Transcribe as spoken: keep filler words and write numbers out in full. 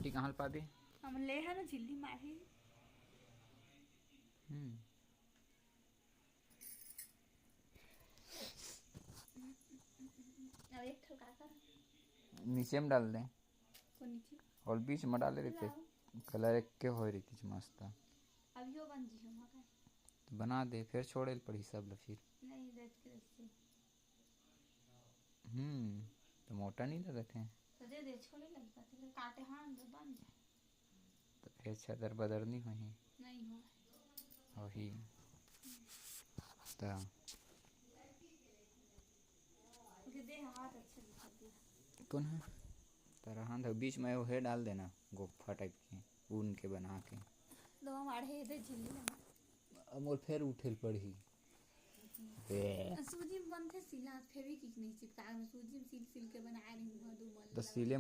ठीक, कहाँ ल पाबे? हमन ले हा ना झिल्ली माढ़े। हम्म। अब एक ठो का कर? नीचे में डाल दे। कोन नीचे? और बीच में डाले रहते। लाओ। कलर एक के होए रहती मस्त। अब यो बन जी हम का? तो बना दे, फिर छोड़े ल पड़ी सब ल फिर। नहीं, देख के देखते। हम्म। तो मोटा नहीं लगत है। तो दे दे, छोड़े लगी बात है, काटे हाथ दे बन जाए। तो फिर छदर बदर नहीं होही। नहीं हो। होही। तो ओके दे, हाथ अच्छा दिखा दिया। कौन है? तारा हाथ है, बीच में वो है डाल देना, गोफा टाइप के, ऊन के बना के। दवा माढ़े दे झिल्ली लगा। अब मोर फिर उठे ल पड़ही। ए, सूजी में बनथे सिला, फेविक्विक नहीं चिपका, सूजी में सिल सिल के बनाए रही हूँ दो मल तो सिले